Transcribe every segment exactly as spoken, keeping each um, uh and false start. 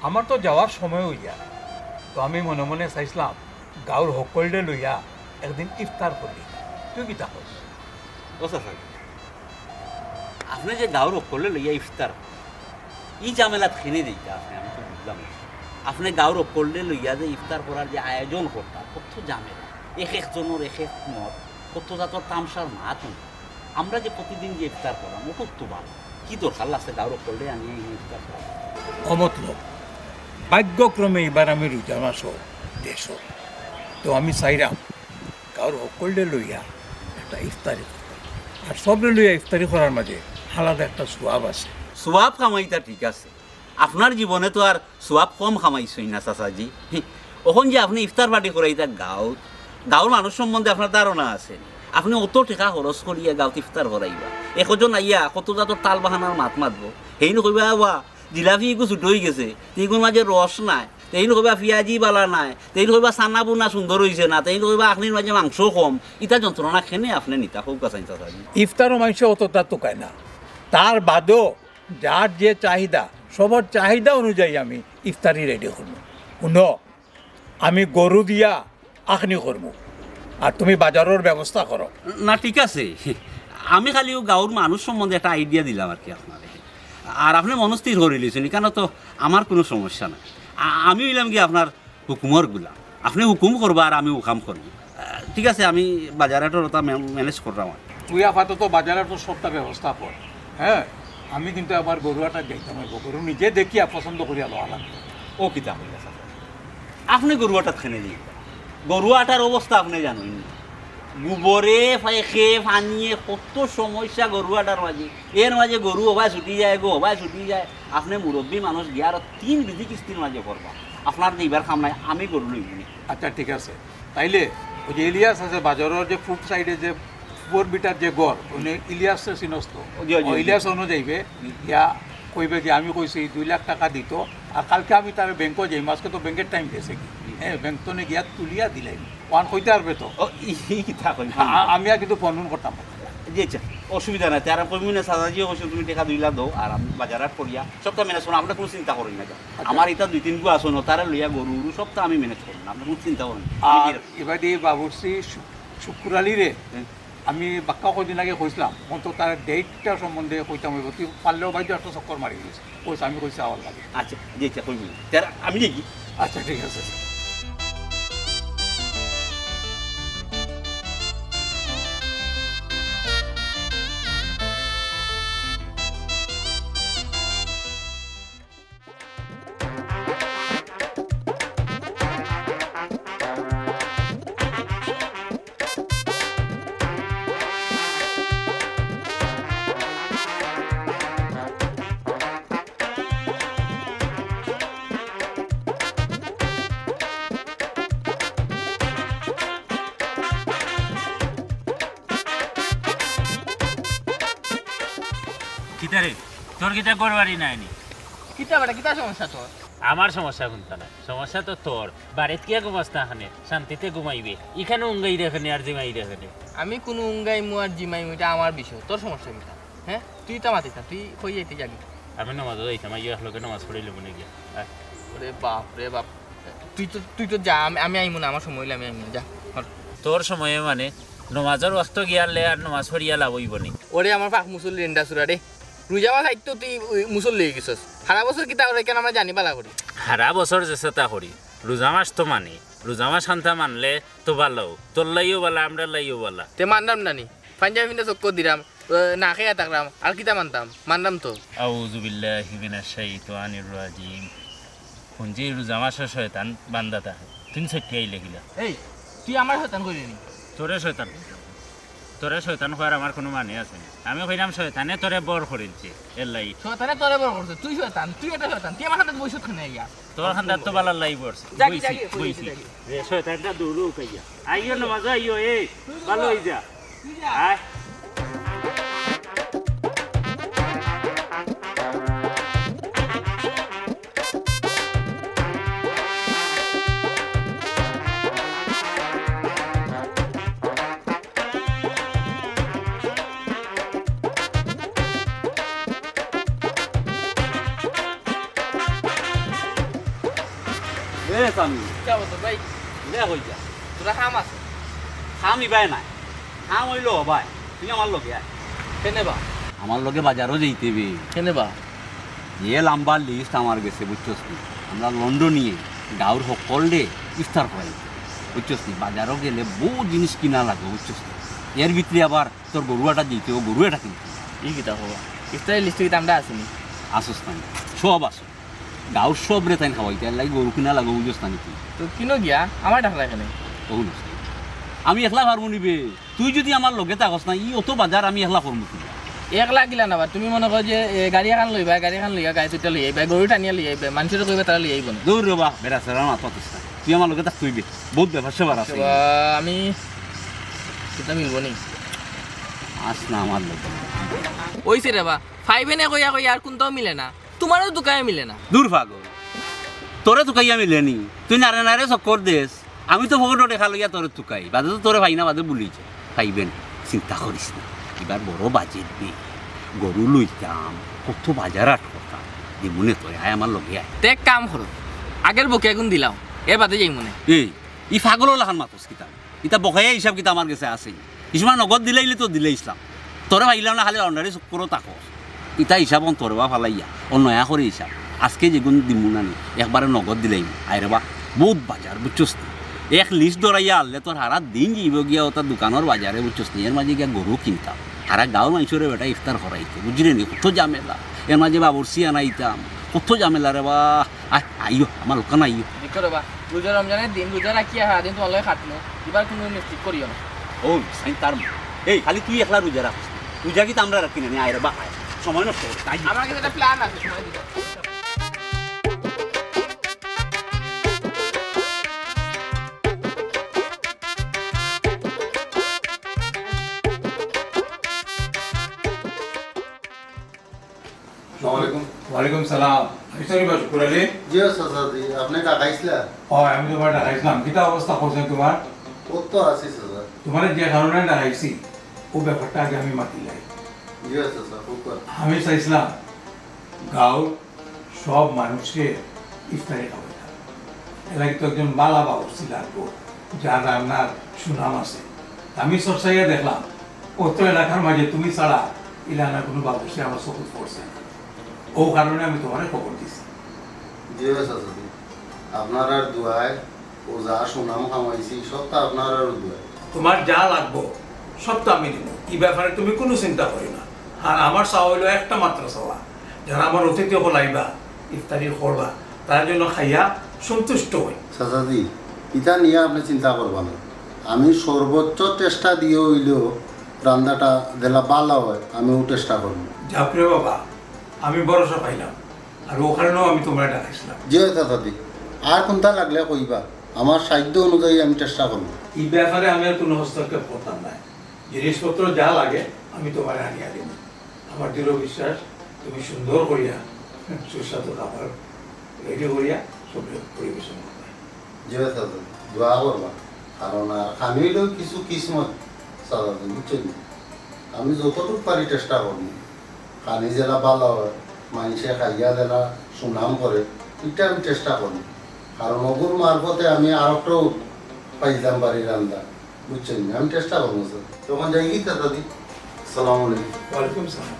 আমার তো যাওয়ার সময় অইয়া, তো আমি মনে মনে চাইছলাম গাঁওর হক্কলরে লইয়া একদিন ইফতার করি। তুই কিতা কস? ও চাচা, আপনে যে গাঁওর হক্কলরে লইয়া ইফতার, ই ঝামেলাত কেনে যাইতা আপনে, আমি তো বুঝলাম না। আপনে গাঁওর হক্কলরে লইয়া যে ইফতার করার যে আয়োজন করতা, কত ঝামেলা, এক এক জনর এক এক মত, কত জাতর তামশার মাত। আমরা যে প্রতিদিন যে ইফতার করাম, ও কত ভালা। কি দরকার লাগছে গাঁওর হক্কলরে আনিয়া ইনো ইফতার করা? ও মতলব, ভাগ্যক্রমে ইবার আমি রোজা মাসো দেশো, তো আমি চাইরাম গাঁওর হক্কলরে লইয়া একটা ইফতারি করতাম। আর সবরে লইয়া ইফতারি করার মাঝে আলাদা একটা সওয়াব আছে। সওয়াব কামাইতা ঠিক আছে, আপনার জীবনে তো আর সওয়াব কম কামাইছইন না চাচাজি। অখন যে আপনে ইফতার পার্টি করাইতা গাঁওত, গাঁওর মানুষ সম্বন্ধে আপনার ধারণা আছে? আপনে অত টেকা খরচ করিয়া গাঁওত ইফতার করাইবা, একজন আইয়া কত জাতর তাল বাহানার মাত মাতবো, হেইন কইবা, "ওয়া, জিলাপি ইগু ছুটো অইগেছে, তে ইগুর মাঝে রস নাই।" তেইন কইবা, "পিয়াজি বালা নাই।" তেইন কইবা, "চানা বুনা সুন্দর অইছে না।" তেইন কইবা, "আখনির মাঝে মাংস কম।" ইতা যন্ত্রণা কেনে আপনে নিতা, কউক্কা চাইন চাচাজি। ইফতারো মানষে অততা তুকায় না, তার বাদেও যার যে চাহিদা, সবর চাহিদা অনুযায়ী আমি ইফতারি রেডি করমু। হুনো, আমি গরু দিয়া আখনি করমু, আর তুমি বাজারর ব্যবস্থা করো। না, ঠিক আছে, আমি খালি অউ গাঁওর মানুষ সম্বন্ধে একটা আইডিয়া দিলাম আর কি আপনারে। আর আপনে মনস্থির করিলিছইন, ইখানো তো আমার কুনু সমস্যা নাই। আ-, আমি অইলাম গিয়া আপনার হুকুমর গুলাম, আপনে হুকুম করবা আর আমি ও কাম করমু। আ, ঠিক আছে, আমি বাজার হাটর ওটা মে-, ম্যানেজ কররাম আর। তুই আপাতত বাজার হাটর সবটা ব্যবস্থা কর। হ্যাঁ, আমি কিন্তু আবার গরু হাটাত যাইতাম অইবো, গরু নিজে দেখিয়া পছন্দ করিয়া লওয়া লাগবো। ও কিতা কইলা চাচা, আপনে গরু হাটাত কেনে যাইবা? গরু হাটার অবস্থা আপনে জানইন না। গোবরে, ফাইখে, পানিয়ে কত সমস্যা গরু হাটার মাঝে। এর মাঝে গরু হবায় ছুটি যায় গো, হবায় ছুটি যায়। আপনে মুরব্বি মানুষ গিয়া আরো তিন বিধি কিস্তির মাঝে পড়বা। আপনার যাইবার কাম নাই, আমি গরু লইমু নি। আচ্ছা, ঠিক আছে। তাইলে ওই যে ইলিয়াস আছে বাজারর যে পূব সাইডে যে বরবিটার যে ঘর, উনি ইলিয়াসরে চিনস তো? জি, জি, ও, জি। ইলিয়াস অনো যাইবে, গিয়া কইবে যে আমি কইছি দুই লাখ টাকা দিত, আর কালকে আমি তার ব্যাংকো যাইমু, আজকে তো ব্যাংকের টাইম গেছে কি? জি। হ্যাঁ, ব্যাংক তনে গিয়া তুলিয়া দিলাইমু। ওয়ান কইতে পারবে তো? ও, ই, ই কিতা কইন? আ-, আ-, আমি আর কিন্তু ফোন করতাম। জি, আচ্ছা, অসুবিধা নাই। তে আর কইমু না, চাচাজিও কইছইন, তুমি টেকা দুই লাখ দেও, আর আমি বাজার হাট করিয়া সবটা ম্যানেজ করমু, আপনে কুনু চিন্তা করইন না। আচ্ছা। আমার ইতা দুই তিন গু আছইন, তারে লইয়া গরু উরু সবটা আমি ম্যানেজ করমু, আপনে কুনু চিন্তা করইন না। আর আমি কি এবারে বাবুর্চি শু-, শুক্কুর আলীরে হুম। আমি বাক্কা কয়দিন আগে কইছলাম, অন্তত তার ডেটটা সম্বন্ধে কইতাম অইবো, তুই পারলেও বাইরে একটা চক্কর মারি দিস। কইস, আমি কইছি আওয়ার লাগে। আচ্ছা, জি, আচ্ছা, কইমু। তে আর আমি যাই কি? আচ্ছা, ঠিক আছে। কিতা রে, তোর কিতা ঘর বাড়ি নাই নি? কিতা বেটা, কিতা সমস্যা তোর? আমার সমস্যা কুনতা নাই, সমস্যা তো তোর। বাড়িত কিয়া ঘুমাস না কেনে? শান্তিতে ঘুমাইবে। ইখানো উঙ্গাইরে কেনে আর জিমাইরে কেনে। আমি কুনু উঙ্গাইমু আর জিমাইমু, ইটা আমার বিষয়, তোর সমস্যা কিতা? হ্যাঁ, তুই তো মাতিস না, তুই কই যাইতে জানি? আমি নামাজও যাইতাম, আইও একলগে নামাজ পড়িলে মনে গিয়া। আয়। ওরে বাপ রে বাপ, তুই তো, তুই তো যা, আমি, আমি আইমু না, আমার সময় অইলে আমি আইমু না, যা। হর। তোর সময়ে মানে নমাজর ওয়াক্ত গিয়ালে আর নমাজ পড়িয়া লাভ অইবো নি? ওরে আমার পাক মুসল্লি রেন্ডা সুরা রে, রোজা মাস আইতো তুই ওই মুসল্লি অইগেছস। হারা বছর কিতা করে কেনে আমরা জানি বালা করি। হারা বছর যেছাতা করি, রোজা মাস তো মানি, রোজা মাস খান্তা মানলে তো বালাউ, তোর লাগিও বালা, আমরার লাগিও বালা। তে মানরাম না নি, পাঞ্জাবি পিন্দা চক্কর দিরাম, এ, না খেয়া থাকরাম, আর কিতা মানতাম? মানরাম তো। আউযু বিল্লাহি মিনাশ শাইতানির রাজিম। হুনছি রোজা মাসো শয়তান বান্দা থাকে। তুই সত্যি আইলে কিলা? এই, তুই আমার শয়তান কইরে নি? তোরে শয়তান কইতাম। তোরে শয়তান কওয়ার আমার কুনু মানে আছে না। আমি কইরাম শয়তানে তোরে বর করিলছে, এর লাগি। শয়তানে তোরে বর করছে, তুই শয়তান, তুই একটা শয়তান। তুই আমার সাথে বইছত কেনে আইয়া? তোর খান্দাত তো বালার লাগি বরছে। যাগি, বইছি, যাগি, বইছি। যাগি। রে শয়তানটা দৌড়ো উকাইয়া। আইও নামাজো আইও, এই, ভালা অই যা। আয়। আমি কিতা বলতো ভাই? দে কই যা। তোরা কাম আছে? কাম ইবায় নাই। কাম অইলো ভাই, তুই আমার লগে আয়। কেনে বা? আমার লগে বাজারো যাইতে বে। কেনে বা? যে লাম্বা লিস্ট আমার গেছে, বুঝছস নি? আমরা লন্ডনিয়ে গাঁওর হকলরে ইফতার করাই, বুঝছস নি? বাজারো গেলে বউত জিনিস কিনা লাগে, বুঝছস নি? এর ভিতরে আবার তোর গরু আটা দিতে, ও গরু আটা কিনতে। ই কিতা কবা? ইফতারি লিস্টে কিতা আমরা আছি নি? আসস না, সব আসো। গাঁওর সবরে তাইন খাওয়াইতে, এর লাগি গরু কিনা লাগে, বুঝছস না নি তুই? তো কিনো গিয়া, আমার ডাকলা কেনে? ও না, আমি একলা পারমু নি বে। তুই যদি আমার লগে থাকস না, ই অত বাজার আমি একলা করমু কিলা? একলা কিলা না বা, তুমি মনে করো যে, এ, গাড়ি এখান লইবা, গাড়ি এখান লইয়া, গাড়ি দুইটা লইয়া আইবা, গরু টানিয়া লইয়া আইবা, মানুষের কইবা তারা লইয়া আইবো না। দূর রে বা, বেটা, সেরা মাত অইস না। তুই আমার লগে থাকতে অইবে, বউত ব্যাপার স্যাপার আছে। বা, আমি সেটা মিলবো নি। আস না আমার লগে। অইছে রে বা, ফাইভেনে কইয়া কইয়া আর কুনটাও মিলে না, তোমারও তুকাইয়া মিলে না। দূর পাগল, তোরে তুকাইয়া মিলে নি? তুই নারে নারে চক্কর দেস, আমি তো পকেটো টেকা লইয়া তোরে তুকাই, বাদে তো তোরে পাই না, বাদে ভুলি যাই। পাইবে না, চিন্তা করিস না, ইবার বড় বাজেট বে, গরু লইতাম, কত বাজার আট করতাম, দিমুনে তোরে, আয় আমার লগে আয়। তে এক কাম করো, আগের বকেয়া গুন দিলাও, এর বাদে যাইমুনে। এই, ই পাগলর লাখান মাতস কিতা? ইতা বকেয়া হিসাব কিতা আমার গেছে আছে? ই সময় নগদ দিলাইলে তো দিলাইছলাম। তোরে পাইলাম না, খালি লন্ডনি চক্করো থাকস। ইতা হিসাব অন তোরে বা ফালাইয়া, অন নয়া করি হিসাব। আজকে যেগুন দিমু না নি, একবারে নগদ দিলাইমু। আয় রে বা, বউত বাজার, বুঝছস নি? এক লিস্ট ধরাইয়া আনলে তোর হারা দিন যাইবো গিয়া অতা দোকানর বাজারে, বুঝছস নি? এর মাঝে গিয়া গরু কিনতাম। হারা গাঁওর মানষরে বেটা ইফতার করাইতে, বুঝলে নি? কত ঝামেলা। এর মাঝে বাবুর্চি আনাইতাম, কত ঝামেলা রে বা। আয়, আইও, আমার লগে আইও। দেখো রে বা, রোজা রমজানের দিন রোজা রাখিয়া সারাদিন তোমার লগে খাটমু, এবার কোনো মিস্টেক করিও না। ও, সাইন তার মা। এই, খালি তুই একলা রোজা রাখস না। রোজা কিতা আমরা রাখি না নি? আয় রে বা, আয়। সময় নষ্ট করিস না, আয়। আমার কাছে একটা প্ল্যান আছে, সময় দিতে। আসসালামু আলাইকুম। ওয়ালাইকুম সালাম। আমি সরি বা শুকুর আলী। জি, চাচা জি, আপনি ডাকাইছিলা? হয়, আমি তোমার ডাকাইছিলাম। কিতা অবস্থা করছেন তোমার? ও তো আছি, চাচা। তোমার যে কারণে ডাকাইছি, ও ব্যাপারটা আগে আমি মাতিলাই। জি, চাচা, খুব ভালো। আমি চাইছিলাম গাঁওর সব মানুষরে ইফতারি খাওয়াইতাম। এর লাগি তো একজন বালা বাবুর্চি লাগবো, যার রান্নার সুনাম আছে। আমি সব চাইয়া দেখলাম, অত এলাকার মাঝে তুমি ছাড়া ইলাখান কুনু বাবুর্চি আমার চকুত পড়ছে না। ও কারণে আমি তোমারে খবর দিছি। জি অয় চাচাজি, আপনারার দোয়ায় ও যা সুনাম কামাইছি, সবতা আপনারার দোয়ায়। তোমার যা লাগবো, সবতা আমি দিমু, ই ব্যাপারে তুমি কুনু চিন্তা করিও না। আর আমার চাওয়া অইলো একটা মাত্র চাওয়া, যারা আমার অতিথি অকল আইবা, ইফতারি করবা, তারা যেন খাইয়া সন্তুষ্ট অয়। চাচাজি, ইতা নিয়া আপনে চিন্তা করবা না। আমি সর্বোচ্চ চেষ্টা দিয়া অইলেও রান্দাটা যেলা ভালা অয়, আমি অউ চেষ্টা করমু। যাউক রে বাবা, আমি ভরসা পাইলাম, আর অউ কারণেউ আমি তোমারে ডাকাইছিলাম। জি অয় চাচাজি, আর কুনতা লাগলে কইবা, আমার সাধ্য অনুযায়ী আমি চেষ্টা করমু। ই ব্যাপারে আমি আর কুনু হস্তক্ষেপ করতাম নায়। জিনিসপত্র যা লাগে আমি তোমারে আনিয়া দিমু। আমার দৃঢ় বিশ্বাস, তুমি সুন্দর করিয়া সুস্বাদু খাবার রেডি করিয়া সবরে পরিবেশন করবায়। জি অয় চাচাজি, দোয়া করবা। কারণ আর খানি অইলেও কিছু কিসমত চাচাজি, বুঝছইন নি? আমি যতটুক পারি চেষ্টা করমু। খানি যেলা ভালা অয়, মানষে খাইয়া যেলা সুনাম করে, ইটা আমি চেষ্টা করমু। কারণ অগুর মারফতে আমি আরকটাউ পাইতাম পারি রান্দা। বুঝছইন নি? আমি চেষ্টা করমু, স্যার। তখন যাইগি, চাচাজি? সালাম আলাইকুম। ওয়ালাইকুম সালাম।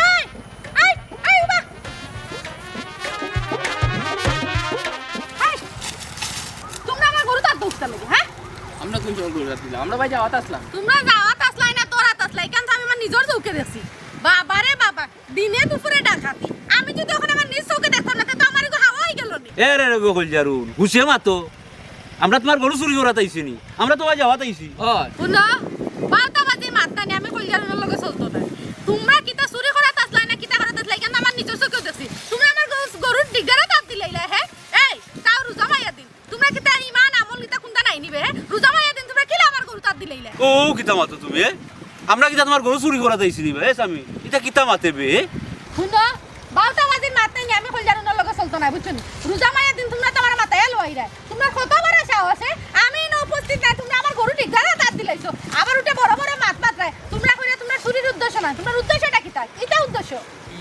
এই, এই, এই, উবা। এই, তুমরা আমার গরুত আত দিলায় কেনে, হ্যাঁ? আমরা কুন সময় গরুত আত দিলাম? আমরা ভাই যাওয়াত আছলাম। তুমরা যাওয়াত আছলায় না, তোরাত আছলায়। ইখান তো আমি আমার নিজর চউখে দেখছি। বাবা রে বাবা, দিনে দুপুরে ডাকাতি। আমি যুদি অখন আমার নিজ চউখে দেখতাম না, তে তো আমার ইগু হাওয়া অইগেলো নি। এ রে রে বকুল জারুন, হুশে মাতো। আমরা তুমার গরু চুরি করাত আইছি নি, আমরা তো ভাই যাওয়াত আইছি। অয়। হুনো, বাদ বে, আমরা কিতা তুমার গরু চুরি করাত আইছি নি বে? এ স্বামী, ইতা কিতা মাতে বে? হুনো, বারোটা বাজির মাত নাই, আমি কইলাম উনার লগে চলতো না, বুঝছো নি? রোজা মাইয়া দিন তুমরা তো আমার মাথায় লইরায়। তুমরার কত বড় সাহস, এ? আমি ইনো উপস্থিত নাই, তুমরা আমার গরু ঠিক জাগাত আত দিলাইছো। আবার উঠে বড় বড় মাত মাতরায়। তুমরা কইরা তুমরার চুরির উদ্দেশ্য না, তুমরার উদ্দেশ্যটা কিতা? কিতা উদ্দেশ্য?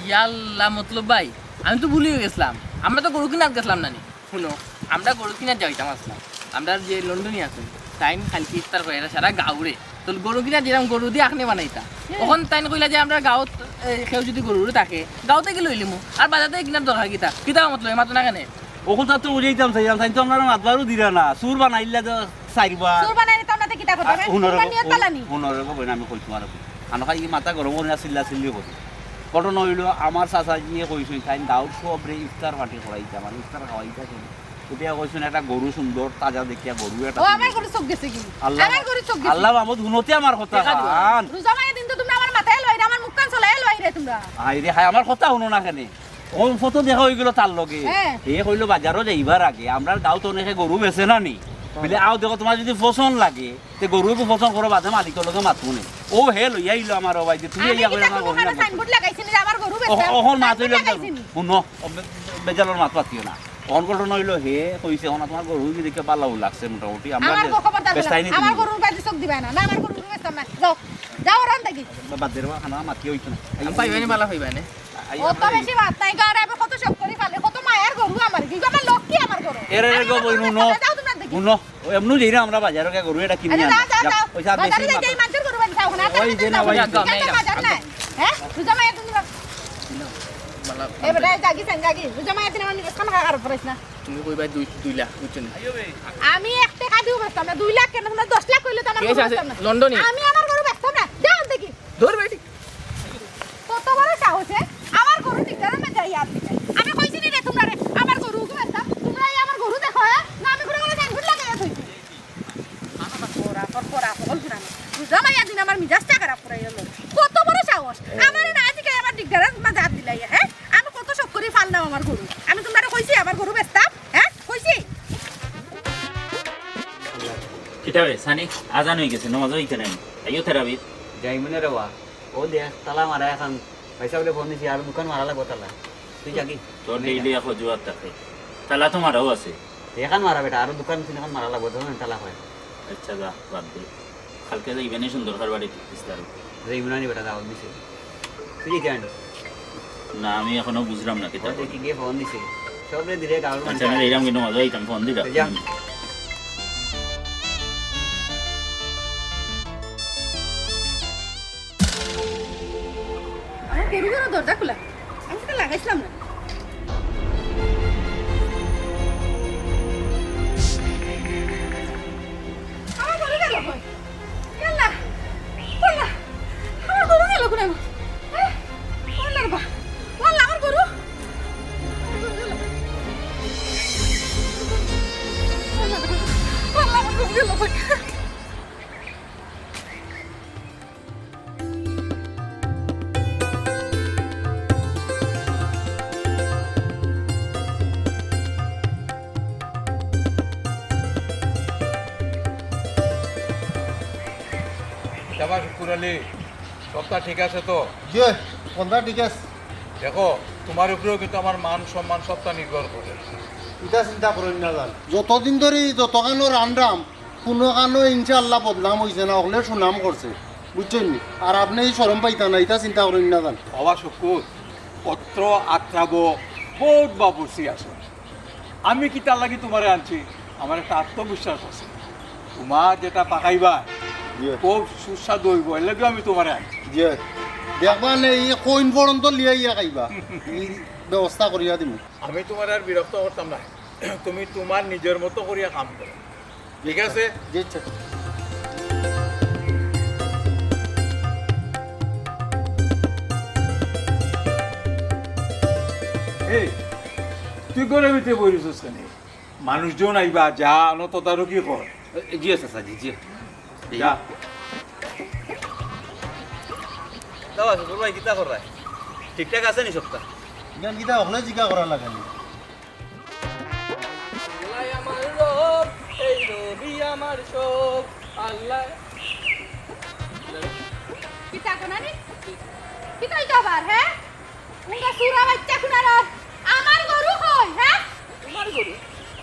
ইয়াল্লা মতলব ভাই, আমি তো ভুলিও গেছলাম, আমরা তো গরু কিনাত গেছলাম না নি। হুনো, আমরা গরু কিনাত যাইতাম আছলাম। আমরার যে লন্ডনী আছইন, তাইন কাইলকে ইফতার করাইরা সারা গাউরে। তো গরু কিনাত যাইরাম, গরু দি আখনে বানাইতা। অখন তাইন কইলা যে আমরার গাউত, এ, কেউ যুদি গরু থাকে, গাউত থাকি লইলিমু। আর বাজার থাকি কিনার দরকার কিতা? কিতা মতলব, এ মাতো না কেনে? অখন তার তো বুঝাইতাম চাইরাম, তাইন তো আমরারে মাতবারও দিরা না। চুর বানাইলা যে চাইরবার। চুর বানাইলে তো আমরাতে কিতা করতাম, আ, হুনো রে, তুমরার নিয়ত ভালা নি। হুনো রে, বইন, আমি কই তুমারে। আনো খাই মাথা গরম করি না, চিল্লা চিল্লি করি। ঘটনা অইলো, আমার চাচাজিয়ে কইছইন, তাইন গাউর সবরে ইফতার পার্টি করাইতা, মানে ইফতার খাওয়াইতা। কেনে? ইটা কইছইন, একটা গরু সুন্দর, তাজা দেখিয়া গরু একটা ও, আমার সুন্দর। গরু চোখ গেছে কি? আল্লাহ, আমার গরু চোখ গেছে। আল্লাহ মাহমুদ, হুনতে আমার কথা খান। রোজা মাইয়া দিন তো তুমরা আমার মাথায় লইরা, আমার মুখখান চলায় লইরা তুমরা। হায় রে হায়, আমার কথা হুনো না কেনে? ও ফটো দেখা অইগেলো তার লগে। হ্যাঁ। হে কইলো, বাজারো যাইবার আগে আমরার গাউত অনেকে গরু বেচে না নি। বলে, আও দেখো, তুমার যুদি পছন্দ লাগে, তে গরু এগু পছন্দ করো, বাদে মালিকর লগে মাতমু নে। ও হে লইয়া আইলো আমার, ও ভাই, যে তুমি আমি ইয়া কিতা কইরা আমার তুমার গরু না কানে সাইনবোর্ড লাগাইছি নি যে আমার গরু বেচতাম? অখন মাত সাইনবোর্ড অইলো, লাগাইছি নি? হুনো, ও বে-, বে-, বেজালর মাত মাতিও না। অখন ঘটনা অইলো, হে কইছে, অখন তুমার গরু কি দেখে ভালা লাগছে মোটামুটি। আমরা আমার যে গো-, খবরদার বেচতাই বলো, নি আমার তুমি। গরুর বাড়ি চোখ দিবায় না, না, আমার গরু বেচতাম না। যাও, যাও, ওরান দেখি। বা-, বাদ দে রে বা, খানা মাতি অইতো না। আই, আমি পাইবানি, বালা পাইবানি। আই, অত আমি বেশি মাত নাই, গাড়ে আমি কত শখ করি ফালে, কত মায়ার গরু আমার, কি গো আমার লক্ষ্মী আমার গরু। এরে রে গো, বইন, হুনো। যাও তুমরা দেখি। হুনো, ও এমনু যাই না আমরা বাজারো গিয়া গরু এটা কিনি আচ্ছা, আনবা। যাও, যাও, যাও। পয়সা আর বেশি ওই যে মাত-, এই মানষর গরু বানি যাও না, ওই যে না, বাজার ওই নাই। একদম, যাও, একদম। বাজার নাই। হ্যাঁ? রোজা মাইয়া তুমি যাও। বালা, এ বেটা, এই যাগি, সান যাগি। রোজা মাইয়া দিন আমার নিজের খানা খাওয়া খারাপ করিস না। তুমি কইবা দুই, দুই লাখ, বুঝছো নি? আমি এক টেকা দিও বেচতাম না, দুই লাখ কেনে, তুমরা দশ লাখ কইলে তো আমার ঠিক গরু আছে, বেচতাম না। লন্ডনী। আমি আমার গরু বেচতাম না, যাও দেখি। ধর বেটি। কত বড় সাহস, এ? আমার গরু ঠিক জাগাত যাই আর দিকে। আমি কইছি নি রে তুমরারে, আমার গরু বেচতাম, তুমরা এই আমার গরু দেখো, এ? না আমি কোনো কোনো সাইনবোর্ড লাগাইয়া থইছি। আমার পড়া, পর পড়া, সকল পুরানো। রোজা মাইয়া দিন আমার মিজাজটা খারাপ করাই গেল। কত বড় সাহস? আমারে না আজকে আমার ঠিক জাগাত মাঝে আত দিলাইয়া, হ্যাঁ? আমি কত শখ করি ফাললাম আমার গরু। আমি তুমরারে কইছি আমার গরু বেচতাম, হ্যাঁ? কইছি? কিতা বে, সানি? আজান অই গেছে, নমাজ অইতে নাই। আইও তারাবিত। যাইমু না রে বা। ও দেখ, তালা মারা এখন। পয়সা বলে ফোন দিছি, আর দোকান মারা লাগবো তালা। তুই যাগি? তোর ডেইলি এক অজুহাত থাকে। তালা তো মারাও আছে। এখন মারা বেটা, আর দোকান তিন এখন মারা লাগবো, তখন তালা হয়। আচ্ছা, যা, বাদ দে। কালকে যাইবে নি সুন্দর ঘর বাড়ি ইফতার। যাইমু না নি বেটা, দাওয়াত দিছে। তুই যাইতে আনি। না, আমি এখনো বুঝলাম না কিতা। ওই দেখি গিয়ে ফোন দিছে। সবরে দিলে গাউর আচ্ছা, আমি যাইলাম কিন্তু মজা হইতাম, ফোন দিলাম। যা। আমার গরু ঘরর দরজা খোলা, আমি সেটা লাগাইছিলাম না। আমার গরু গেল কই? ইয়াল্লা, ইয়াল্লা, আমার গরু গেল কোথায় গো? হ্যাঁ? ওয়াল্লা রে বা, ওয়াল্লা আমার গরু। ওয়াল্লা, আমার গরু গেল কই? কিতা বা শুকুর আলী, সবটা ঠিক আছে তো? জি, সবটা ঠিক আছে। দেখো, তুমার উপরেও কিন্তু আমার মান সম্মান সবটা নির্ভর করে। ইটা চিন্তা করইন না যান। যতদিন ধরি যতখানো রানরাম, কুনুখানো ইনশাআল্লাহ বদনাম অইছে না, অকলে সুনাম করছে, বুঝছইন নি? আর আপনে ই শরম পাইতা না, ইটা চিন্তা করইন না যান। বাবা শুকুর, অত্র আত্রাবো বউত বাবুর্চি আছে। আমি কিতার লাগি তুমারে আনছি, আমার একটা আত্মবিশ্বাস আছে। তুমার যেটা পাকাইবা, জি। খুব সুস্বাদু অইবো, এর লাগিও আমি তুমারে আনছি। জি। দেখবা নে, ই কইন পর্যন্ত লিয়া ইয়া খাইবা। ই ব্যবস্থা করিয়া দিমু। আমি তুমারে আর বিরক্ত করতাম না, তুমি তুমার নিজর মতো করিয়া কাম করো। ঠিক আছে? জি, আচ্ছা। এই, তুই ঘরর ভিতরে বই রইছস কেনে? মানুষজন আইবা, যা, অনো তদারকি কর। জি, চাচা, জি, জি। যা। দাও, শুকুর ভাই, কিতা কররায়? ঠিকঠাক আছে নি সবটা? ইখান কিতা অকলে জিকা করা লাগে নি? আল্লাহ আমার রব, এই রবি আমার সব। আল্লাহ। থাকো না নি? কিতা অইছে আবার, হে? উঙ্গা চুরা বাইচ্চা কুনানোর। আমার গরু কই, হে? তুমার গরু?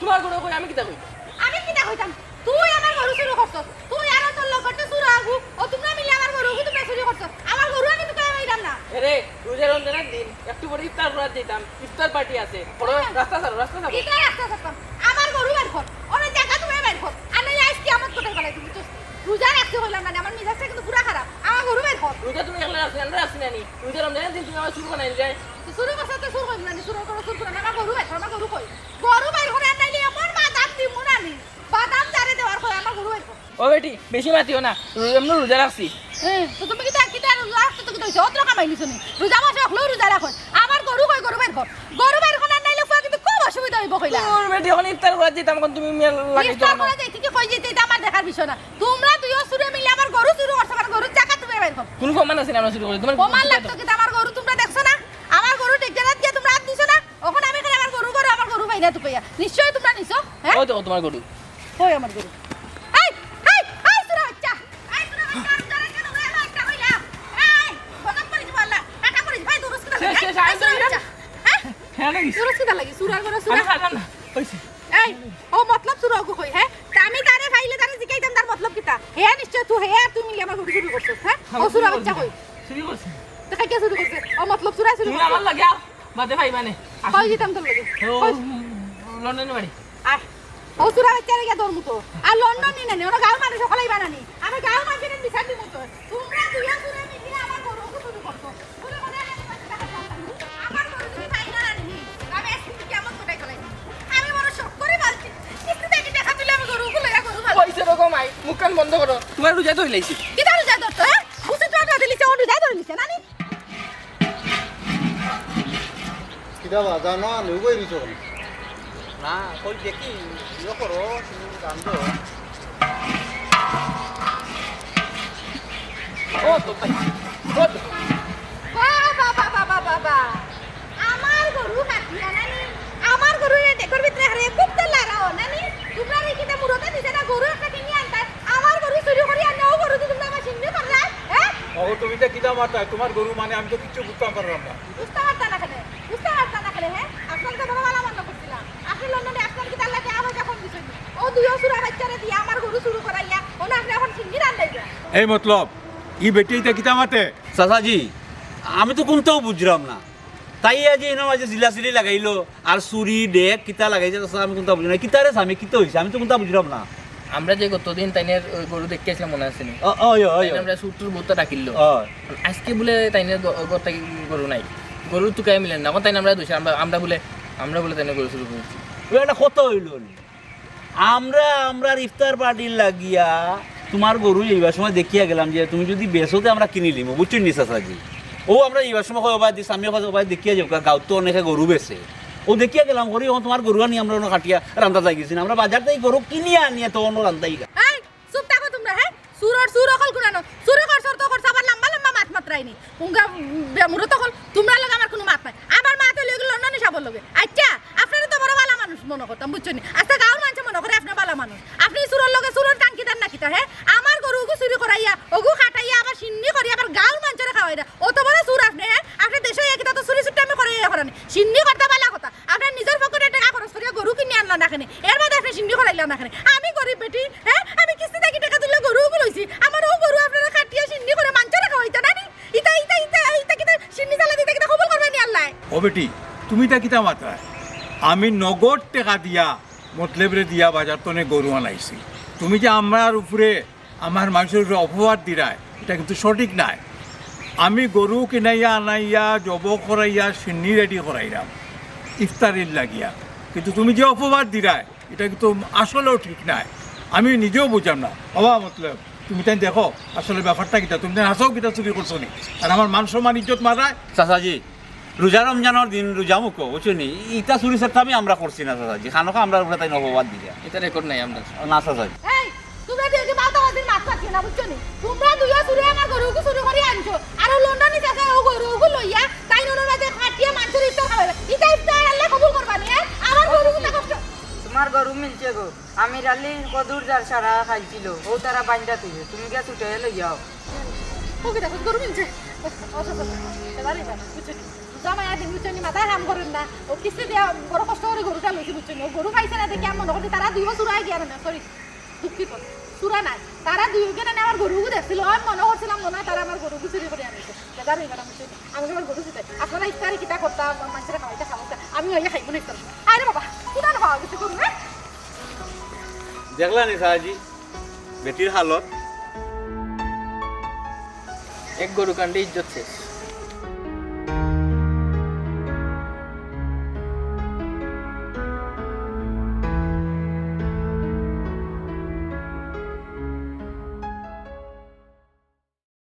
তুমার গরু কই, আমি কিতা কইতাম? আমি কিতা কইতাম? তুই আমার গরু চুরি করছস। তুই আর তোর লগর তো চুরা অগু। অউ তুমরা মিলি আমার গরু কিন্তু চুরি করছস। আমার গরু আমি তুকাইয়া পাইরাম না। এরে, রোজা রমজানর দিন, একটু পরে ইফতার করাত যাইতাম, ইফতার পার্টি আছে। বড় রাস্তা ছাড়ো, রাস্তা ছাড়ো। কিতা রাস্তা ছাড়তাম? আমার গরু বাইর কর। অনে জাগা তুকাইয়া বাইর কর। আর নাইলে আইজ কিয়ামত ঘটাই ফালাই দিমু, বুঝছস? রোজা রাখছি কইলাম না, আমার মিজাজটা কিন্তু পুরা খারাপ। আমার গরু বাইর কর। রোজা তুমি একলা রাখছো, আমরা রাখছি না নি? রোজা রমজানর দিন তুমি আমার চুরি বানাই যায়। তো চুরি করছো তো চুরি করো না নি, চুরি করো, চুরি করো না, আমার গরু বাইর কর, আমার গরু কই? গরু বাইর কর, আর নাইলে এমন বাদাম দিমু না নি। বাদাম যারে দেওয়ার কয়, আমার গরু বাইর কর। ও বেটি, বেশি মাতিও না, এমনে রোজা রাখছি। হ্যাঁ, তো তুমি কিতা, কিতা রোজা রাখছো তো কিতা অইছে? অত কামাই নিছো নি? রোজা মাসে হকলেও রোজা রাখো। আমার গরু কই, গরু বাইর কর। গরু বাইর কর, আর নাইলে ফুয়া কিন্তু খুব অসুবিধা অইবো কইলাম। তোর বেটি, অখন ইফতার করাত যাইতাম, অখন তুমি মিয়া লাগাইছো ইফতার কেন? করাত যাইতে কি কই যাইতে, ইটা আমার দেখার বিষয় না। তুমরা দুইও চুরে মিলে আমার গরু চুরি করছো, আমার গরুর জাকাত তুমি বাইর কর। কুনু প্রমাণ আছে নি আমরা চুরি করি? তুমার প্রমাণ লাগতো কিতা? আমার গরু তুমরা দেখছো না? আমার গরু ডেকজারাত গিয়া তুমরা আত দিছো না? অখন আমি খালি আমার গরু, গরু, আমার গরু বাইনা তুকাইয়া। নিশ্চয় তুমরা নিছো, হ্যাঁ? ও তো, ও তুমার গরু। কই আমার গরু? এই, এই, এই, চুরা বাইচ্চা। এই, চুরা বাইচ্চা, আমি তোরে কেন ওই বাইচ্চা কইলাম? এই, গজব করি দিব আল্লাহ। কাটা করি দিব। এই, দুরুস কিতা লাগে? শেষ, শেষ, এই, চুরা বাইচ্চা। হ্যাঁ? হ্যাঁ, নাকি? দুরুস কিতা লাগে? চুরার গরু চুরা। আমি খাইলাম না। অইছে। এই, ও মতলব চুরা অগু কই, হ্যাঁ? তা আমি তারে পাইলে তারে জিকাইতাম তার মতলব কিতা? হে নিশ্চয় তুই, হে আর তুই মিলে আমার গরু চুরি করছস, হ্যাঁ? ও চুরা বাইচ্চা কই? চুরি করছি। তো কে চুরি করছে? ও মতলব চুরা চুরি তুমি করছে। আমার লগে আও, বাদে পাইবা নে। কই দিতাম তোর লগে? ও, কই? লন্ডনে বাড়ি। আয়। ও চুরা বাইচ্চারে গিয়া ধরমু তো। আর লন্ডন নি নানি, ওরা গাঁওর মানুষ হকলাই বানানি। আমি গাঁওর মানুষের বিচার দিমু তো। তুমরা দুইও চুরে মিলিয়া আমার গরু চুরি করছো। চুরি করে আমি তোমার সাথে কথা বলতাম। আমার গরু তুমি পাই না নানি। আমি আজকে কিয়ামত ঘটাই ফালাই। আমি বড় শখ করে বালতি। কিস্তি থাকি টেকা তুলে আমি গরু লইয়া গরু বালতি। কইছে রকম আই, মুখখান বন্ধ করো। তুমার রোজা তো হইলাইছি। কিতা রোজা ধরতো, হ্যাঁ? বুঝতে তোমার রোজা ধরলিছে, আমার রোজা ধরলিছে, নানি? কিতা বা, জানো, আনে উবাই দিছো কেনে? না, কই দেখি, ইয়ে করো, তুমি জানতো। ও তো ভাই, ও তো। বাহ, বাহ, বাহ। আমার গরু কাটিয়া নানি, আমার গরু এ ডেকর ভিতরে হারে খুব তো লাগাও নানি। তুমরা রে কিতা মুরতে দিছে না গরু একটা কিনি আনতাম। আমার গরু চুরি করি আনে, ও গরু তো তুমরা আমার সিন্নি করলা, হ্যাঁ? ও তুমি তো কিতা মাতায়, তুমার গরু মানে আমি তো কিচ্ছু বুঝতাম পারলাম না। বুঝতা পারতা না কেনে? বুঝতা পারতা না কেনে, হ্যাঁ? আপনার তো বড় ভালা মনে করছিলাম। আপনি লন্ডনে আপনার কি তার লাগে আওয়াজ এখন দিছেন? ও দুইও চুরা বাইচ্চারে দিয়া আমার গরু চুরি করাইয়া, ওনা আপনি এখন সিন্নি রান্দাইবা। এই মতলব, ই বেটি ইতা কিতা মাতে? চাচাজি, আমি তো কুন্তাও বুঝরাম না। তাই আজ ইনো মাঝে চিল্লাচিল্লি লাগাইলো, আর চুরি, ডেক, কিতা লাগাইছে, চাচা, আমি কুন্তা বুঝি না। কিতারে স্বামী, কিতা হইছে? আমি তো কুন্তা বুঝরাম না। আমরা যে গতদিন তাইনের ওই গরু দেখতে আসলাম, মনে আছে নি? ও, ওই, ওই, তাইন ওই। আমরা চুট্টুর বউতা ডাকিলো। ও। আজকে বলে তাইনের গ-, ঘর থাকি গরু নাই। গরু তুকাই মিলের না। অখন তাইন আমরা দোষে, আমরা, আমরা বলে, আমরা বলে তাইনের গরু চুরি করছি। ওই একটা কথা হইলো নি। আমরা, আমরার ইফতার পার্টির লাগিয়া তুমার গরু এইবার সময় দেখিয়া গেলাম যে তুমি যদি বেচো তে আমরা কিনি লিমু, বুঝছো নি চাচাজি? ও আমরা এইবার সময় কয়, "ও ভাই দিস, আমি কয়, ও ভাই দেখিয়া যাও, গা-, গাঁওত তো অনেকে গরু বেচে।" ও দেখিয়া গেলাম করি, ও তুমার গরু আনি আমরা অনো কাটিয়া রান্দা যাই গেছি না। আমরা বাজার থাকি গরু কিনিয়া আনিয়া তো অনো রান্দাই গা। এই, চুপ থাকো তুমরা, হ্যাঁ? চুরর চুর অকল কুনানো। চুরি করছর তো করছো, আবার লম্বা লম্বা মাত মাতরায়নি। উঙ্গা, উম, বে-, মুরত অকল, তুমরার লগে আমার কুনু মাত নাই। আমার মাত অইলো এগুলো লন্ডনী সাবর লগে। আচ্ছা, আপনারে তো বড় ভালা মানুষ মনো করতাম, বুঝছো নি? আচ্ছা, গাঁওর মানষে মনো করে আপনে ভালা মানুষ। আপনে চুরর লগে চুরর টাঙ্কিদার না কিতা, হ্যাঁ? আমার গরু ওগু চুরি করাইয়া, ওগু কাটাইয়া, আবার সিন্নি করি, আবার গাঁওর মানষরে খাওয়াইরা। অত বড় চুর আপনে, হ্যাঁ? আপনে দেশো ইয়া কিতা তো চুরি চুট্টামি করে ইয়া করেন। সিন্নি করতা ভালা কথা। আপনার নিজর পকেটে টেকা খরচ করিয়া গরু কিনি আনলা না কেনে? এর বাদে আপনে সিন্নি করাইলা না কেনে? আমি গরিব বেটি, হ্যাঁ? আমি কিস্তি থাকি টেকা তুলিয়া গরু ওগু লইছি। আমার ও গরু আপনারা কাটিয়া সিন্নি করে মানষরে খাওয়াইতা না নি? ইতা, ইতা, ইতা, ইতা কিতা সিন্নি চালা দিতা কিতা কবুল করবা নি আল্লায়? ও বেটি, তুমি ইতা কিতা মাতরায়? আমি নগদ টেকা দিয়া, মতলবরে দিয়া বাজার তনে গরু আনাইছি। তুমি যে আমার উপরে আমার মানষর উপরে অপবাদ দিরায়, ইটা কিন্তু সঠিক নায়। আমি গরু কিনাইয়া আনাইয়া, জব করাইয়া, সিন্নি রেডি করাইরাম ইফতারির লাগিয়া, কিন্তু তুমি যে অপবাদ দিরায়, ইটা কিন্তু আসলেও ঠিক নায়। আমি নিজেও বুঝলাম না। বাবা, মতলব, তুমি তাইন দেখো, আসলে ব্যাপারটা কিতা? তুমি তাইন হাছাউ কিতা চুরি করছো নি? আর আমার মান সম্মান ইজ্জত মারায়? চাচাজি, রোজা রমজানর দিন রোজা মুখো, বুঝছো নি? ইতা চুরি চাট্টামি আমরা করছি না, চাচাজি। খানোখা আমরার উপরে তাইন অপবাদ দিরা। ইতা রেকর্ড নাই আমরার। না, চাচাজি। এই, তুমরা দুইও কি বালতা বাজির মাত মাতিও না, বুঝছো নি? তুমরা দুইও চুরে আমার গরু ওগু চুরি করি আনছো। আর ও লন্ডনী চাচায় ও গরু ওগু লইয়া, তাইন অনর মাঝে কাটিয়া মানষরে ইফতার খাওয়াইরা। ইতা ইফতার আল্লায় কবুল করবা নি, হ্যাঁ? আমার গরু ওগুতা কষ্ট। তুমার গরু মিলছে গো। আমির আলী কদুর যার সারা খাইছিল, ও তারা বাইন্দা তুই, তুমি গিয়া ছুটে লইয়াও। ওকে দেখো, গরু কিনছে। অসুস্থ। এবার এবার, বুঝছো নি? রোজা মায়া দিন, বুঝছো নি? মাথায় কাম করের না। ও কিস্তি দিয়া বড় কষ্ট করি গরুটা লইছি, বুঝছো নি? ও গরু পাইছে না দেখি আমি মনো করছি তারা দুইও চুরা গিয়া না, সরি, দুঃখিত, চুরা নাই। তারা দুইও কেনে আমার গরুগু দেখছিল, আমি মনো করছিলাম মনে হয় তারা আমার গরুগু চুরি করি আনছে। বেজার হয়ে গেলাম, বুঝছো নি? আমি আমার গরু চুরি। আপনারা ইফতারি কিতা করতা, মানুষের খাওয়াইতে খাওয়াইতে, আমি ওই খাইব না ইফতার। আরে বাবা, কোথায় পাওয়া গেছে গরু, হ্যাঁ? দেখলা নি সাহাজি, বেটির হালত। এক গরু কাণ্ডে ইজ্জত শেষ।